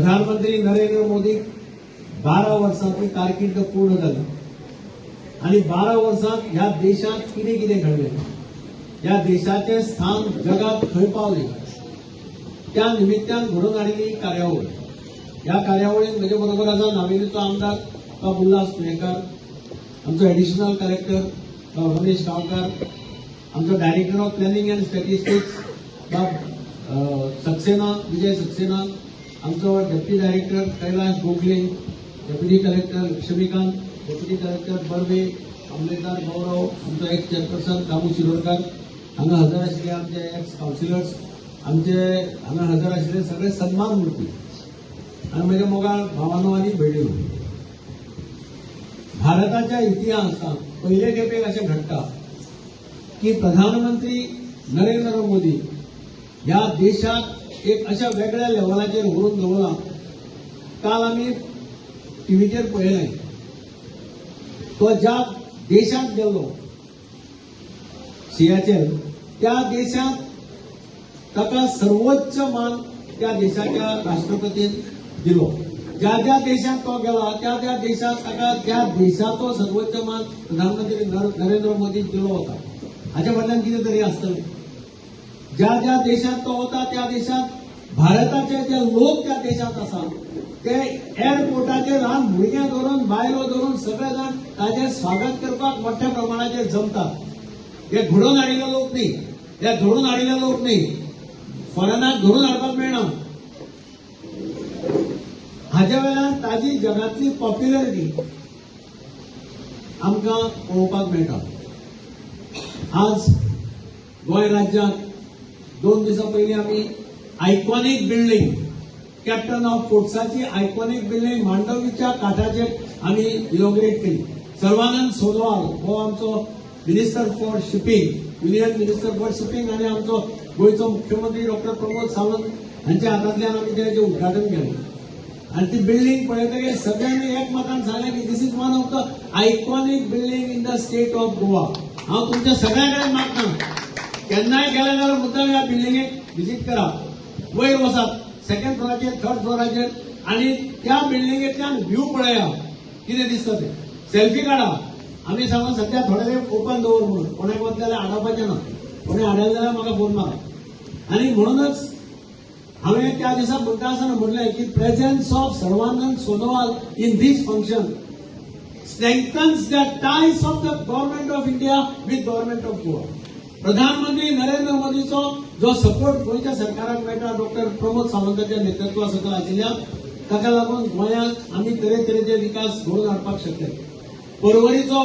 प्रधानमंत्री नरेंद्र मोदी 12 वर्सांची कारकीर्द पूर्ण जाली आनी 12 वर्सांत ह्या देशांत कितें कितें घडलें, ह्या देशाचें स्थान जगात खंय पावलें, त्या निमित्तान घडोवन हाडिल्ली कार्यावळ. ह्या कार्यावळीन म्हजे बरोबर आसा नावेलीचो आमदार बाब उल्हास तुयेंकार, आमचो एडिशनल कलेक्टर बाब रमेश गांवकार, आमचो director of planning and statistics बाब सक्सेना, विजय सक्सेना, आमचो deputy director Kailash Gokhale, deputy collector Laxmikant, deputy collector Barve, मामलेदार गौरव, आमचो एक्स चेअरपर्सन दामू शिरोडकर, हांगा हजर आशिल्ले आमचे एक्स कावन्सिलर्स, आमचे हांगा हजर आशिल्ले सगळे सन्मान मूर्ती आनी म्हज्या मोगाळ भावानो आनी भयणीनो, भारताच्या इतिहासात पयले खेपेक अशें घडटा की प्रधानमंत्री नरेंद्र मोदी ह्या देशाक एक अशा वेगळ्या लेवलाचेर व्हरून दवरला. काल आमी टीव्हीचेर पळयलें, तो ज्या देशांत गेल्लो सियाचेर, त्या देशांत ताका सर्वोच्च मान त्या देशाच्या राष्ट्रपतीन दिलो. ज्या ज्या देशांत तो गेला त्या त्या देशांत ताका त्या देशाचो सर्वोच्च मान प्रधानमंत्री नरेंद्र मोदी दिलो होता. हाच्या फाटल्यान कितें तरी आसतलें. ज्या ज्या देशांत तो वता त्या देशांत भारताचे जे लोक त्या देशांत आसा ते एअरपोर्टाचेर ल्हान भुरग्यां धरून बायलो धरून सगळे जाण ताजें स्वागत करपाक मोठ्या प्रमाणाचेर जमतात. हे घडोवन हाडिल्ले लोक न्ही, हे धरून हाडिल्ले लोक न्ही, फॉरेनाक धरून हाडपाक मेळना. हाज्या वेल्यान ताजी जगांतली पॉप्युलरिटी आमकां पळोवपाक मेळटा. आज गोंय राज्यांत 2 दिसां पयलीं आमी iconic building, captain of पोर्ट्साची iconic building मांडवीच्या काठाचेर आमी इनॉग्रेट केली. सर्वानंद सोनोवाल हो आमचो minister for shipping, union minister for shipping आनी आमचो गोंयचो मुख्यमंत्री डॉक्टर प्रमोद सावंत हांच्या हातांतल्यान आमी तेजें उद्घाटन केलें. आनी ती बिल्डींग पळयतकीर सगळ्यांनी एकमतान सांगलें की this is one of the iconic building in the state of Goa. हांव तुमच्या सगळ्यां कडेन मागता, केन्नाय गेले जाल्यार मुद्दाम ह्या बिल्डिंगेक विजीट करा, वयर वचात सेकंड फ्लोराचेर, थर्ड फ्लोराचेर, आनी त्या बिल्डिंगेंतल्यान व्यू पळया कितें दिसता तें, सेल्फी काडा. आमी सांगून सद्या थोडे वेळ ओपन दवर म्हणून, कोणाक वतले जाल्यार आडावपाचें ना, कोणी आडायलें जाल्यार म्हाका फोन मारा. आनी म्हणूनच हांवें त्या दिसा म्हणटा आसतना म्हणलें की presence of Sarbananda Sonowal in this function strengthens the ties of the government of India with government of Goa. प्रधानमंत्री नरेंद्र मोदीचो जो सपोर्ट गोंयच्या सरकाराक मेळटा डॉक्टर प्रमोद सावंताच्या नेतृत्वा सकयल आशिल्ल्या, ताका लागून गोंयांत आमी तरेतरेचे विकास घडोवन हाडपाक शकले. पर्वरीचो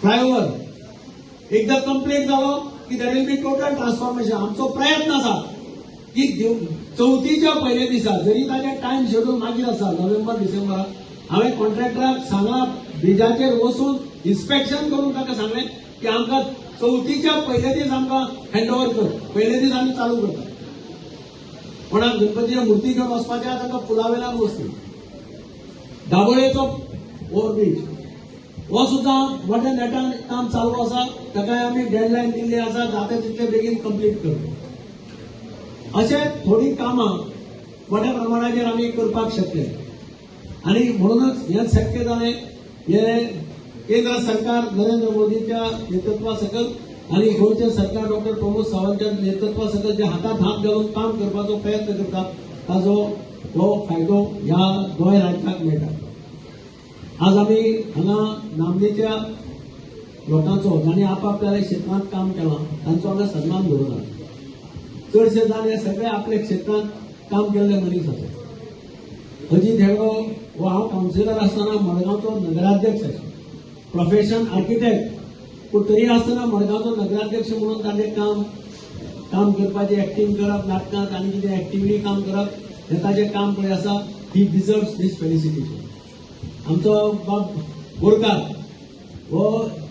फ्लायओव्हर एकदा कंप्लीट जालो की there will be total transformation. आमचो प्रयत्न आसा की चवथीच्या पयल्या दिसा जरी ताजें टायम शेड्यूल मागीर आसा नोव्हेंबर डिसेंबराक, हांवें कॉन्ट्रॅक्टराक सांगलां ब्रिजाचेर वचून इन्स्पेक्शन करून ताका सांगलें की आमकां चवथीच्या पयल्या दीस आमकां हँड ओव्हर कर, पयले दीस आमी चालू करता. कोणाक गणपतीच्या मुर्ती घेवन वचपाचें आहा तांकां पुला वेल्यान वचूं. दाबोळेचो ओव्हरब्रीज हो सुद्दां मोठ्या नेटान काम चालू आसा, ताकाय आमी डेडलायन दिल्ली आसा, जाता तितले बेगीन कंप्लीट करता. अशे थोडीं कामां मोठ्या प्रमाणाचेर आमी करपाक शकले आनी म्हणूनच हें शक्य जालें. हें केंद्र सरकार नरेंद्र मोदीच्या नेतृत्वा सकयल आनी गोंयचें सरकार डॉक्टर प्रमोद सावंतच्या नेतृत्वा सकयल जे हातांत हात घालून काम करपाचो प्रयत्न करता ताजो हो फायदो ह्या गोंय राज्याक मेळटा. आज आमी हांगा नामनेच्या लोकांचो जांणी आपआपल्या क्षेत्रांत काम केलां तांचो हांगा सन्मान घडोवन हाडला. चडशे जाण हे सगळे आपल्या क्षेत्रांत काम केल्ले मनीस आसा. अजीत हेगडो हो हांव कावन्सिलर आसतना मडगांवचो नगराध्यक्ष आशिल्लो, प्रोफेशन आर्किटेक्ट, पूण तरी आसतना मडगांवचो नगराध्यक्ष म्हणून ताणें काम करपाचें, एक्टींग करप नाटकांत आनी कितें एक्टिविटी काम करप हें ताजें काम पळय आसा. He deserves this felicitation. आमचो बाब बोरकार हो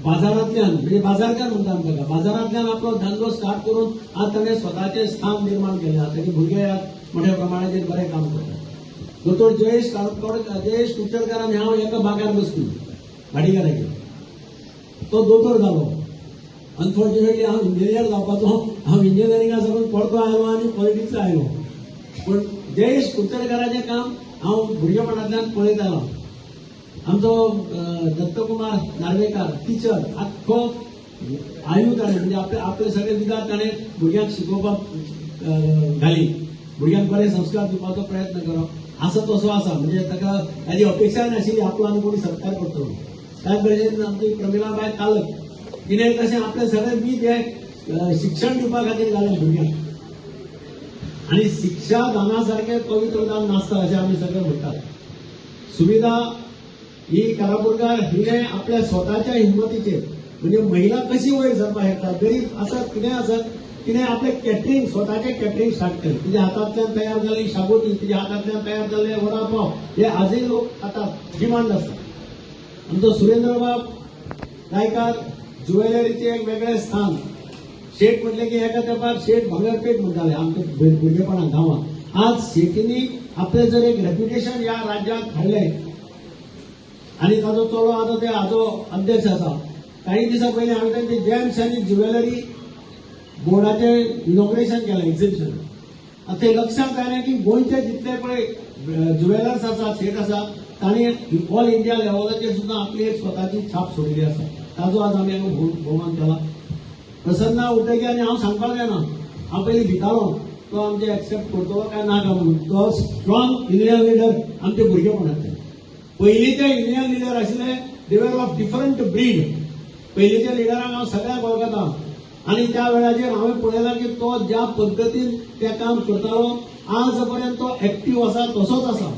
बाजारांतल्यान, म्हणजे बाजारकार म्हणटा आमी ताका, बाजारांतल्यान आपलो धंदो स्टार्ट करून आज ताणें स्वताचें स्थान निर्माण केलें आसा. ताचे भुरगे आज मोठ्या प्रमाणाचेर बरें काम करतात. दोतोर जयेश काणकोण, जयेश कुडचडकार आनी हांव एका बागार बसपी भाटीकारागेर, तो दोतोर जालो. अनफॉर्च्युनेटली हांव इंजिनियर जावपाचो, हांव इंजिनियरिंगा साकून परतो आयलो आनी पॉलिटिक्स आयलो. पूण जयेश कुडतरकाराचें काम हांव भुरगेपणांतल्यान पळयत आयलो. आमचो दत्तकुमार नार्वेकार टिचर, आख्खो आयु ताणें म्हणजे आपले आपले सगळे विधान ताणें भुरग्यांक शिकोवपाक घाली, भुरग्यांक बरे संस्कार दिवपाचो प्रयत्न करप आसा तसो आसा. म्हणजे ताका ताजी अपेक्षा नाशिल्ली आपलो आनी कोणी सत्कार करतलो. त्याच भशेन आमची प्रमिलाबाय तालक, तिणें तशें आपले सगळे वीज हे शिक्षण दिवपा खातीर घालें भुरग्यांक. आनी शिक्षा दाना सारकें पवित्र दान नासता अशें आमी सगळे म्हणटात. सुविधा ही कारापूरकार हिणें आपल्या स्वताच्या हिंमतीचेर, म्हणजे महिला कशी वयर सरपाक शकता, गरीब आसत कितेंय आसत, तिणें आपलें कॅटरींग, स्वताचें कॅटरींग स्टार्ट केलें. तिच्या हातांतल्यान तयार जाल्ली शागोती, तिच्या हातांतल्यान तयार जाल्ले वडापाव हे आजूय लोक खातात, डिमांड आसा. आमचो सुरेंद्रबाब गायकार, ज्युवेलरीचें एक वेगळें स्थान. शेट म्हटलें की एका तेंपार शेट भांगरपेठ म्हणटाले आमच्या भुरगेपणाक गांवांत. आज शेटींनी आपलें जर एक रेप्युटेशन ह्या राज्यांत हाडलें आनी ताजो चलो आतां ते हाजो अध्यक्ष आसा. काही दिसां पयलीं हांवें तांचे जेम्स आनी ज्युवेलरी बोर्डाचें इनॉग्रेशन केलें, एक्झिबिशन. आतां ते लक्षांत आयलें की गोंयचे जितले पळय ज्युवेलर्स आसा, शेट आसा, तांणी ऑल इंडिया लेवलाचेर सुद्दां आपली एक स्वताची छाप सोडिल्ली आसा. ताजो आज आमी हांगा भोवमान केला. प्रसन्ना उटगे, आनी हांव सांगपाक जायना, हांव पयलीं भितालो तो आमचे एक्सेप्ट करतलो काय ना काय म्हणून. तो स्ट्रॉंग युनियन लिडर आमचे भुरगेपणांतले. पयलींचे युनियन लिडर आशिल्ले, they were of different breed. पयलींच्या लिडरांक हांव सगळ्यांक वळखता आनी त्या वेळाचेर हांवें पळयलां की तो ज्या पद्दतीन तें काम करतालो, आज पर्यंत तो एक्टीव आसा, तसोच आसा.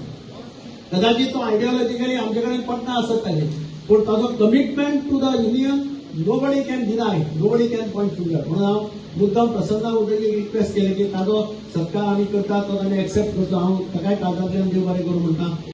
कदाचित तो आयडियोलॉजिकली आमचे कडेन पटना आसत ताजें, पूण ताजो commitment to the union nobody can deny, nobody can point finger. म्हणून हांव मुद्दाम प्रसन्ना उटगेक रिक्वेस्ट केलें की ताजो सत्कार आमी करतात तो ताणें एक्सेप्ट करचो. हांव ताकाय काळजांतल्यान देव बरें करूं म्हणटा.